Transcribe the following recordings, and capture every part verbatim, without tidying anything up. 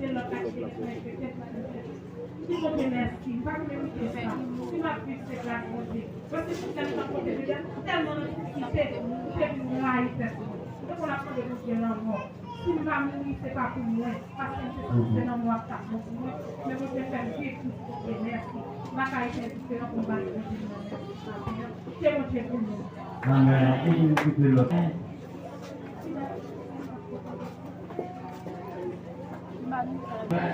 Lòt la ki te gen kretyen, ki Bondye mèsi, m pa t merite sa. Si m ap viv, se gras Bondye. Paske tout sa m t ap pote dedan, tèlman nan difikilte, m te vin rayi tèt mwen. Mwen konn ap mande Bondye lanmò. Si m pa mouri, se pa pou mwen, paske m te santi se lanmò a k t ap bon pou mwen. Men Bondye fè m viv, m di Bondye mèsi. M pa ka etènite nan konba Bondye nan mèsi. Ke Bondye beni nou. Amèn. Ann kite lòt.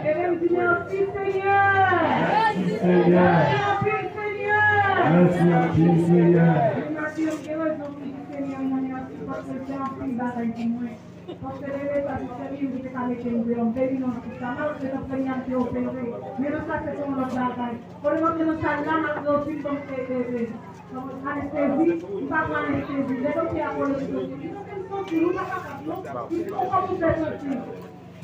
Ebyen, m di mèsi, Senyè. Mèsi, Senyè. Mèsi anpil, Senyè. Mèsi anpil, Senyè. Mwen di, m gen rezon pou di Senyè mwen mèsi, paske l fè anpil bagay pou mwen. Paske lè l te sa, se li menm ki te ka mete m deyò. M beni non l pou sa. Malgre nan premye a, m te opere. Men nan sa, se te yon lòt bagay. Kote m antre nan sal la, malgre yo fin ban m, e, e, e, anestezi, m pa pran anestezi. Lè doktè a kole sou doktè, li di, "Doktè, m santi l, ou pa kapab non. Li di, ou kòm ou fè santi l."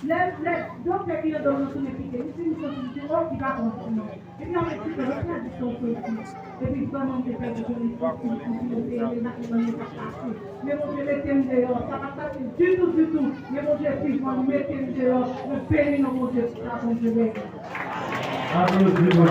Lè, lè doktè ki nan do m nan tounen pike, li di, "M santi l." Li di, "O, li pa bon non." Epi apre ti tan, doktè a di, "Sa w santi?" Epi vrèman, m te pèdi konesans, m santi m te rele nan nan yo pa pase. Men Bondye mete m deyò, sa pa t fasil ditou, ditou. Men Bondye vivan, li mete m deyò. Mwen beni non Bondye pou sa, Bondye beni. Aplodi Bondye.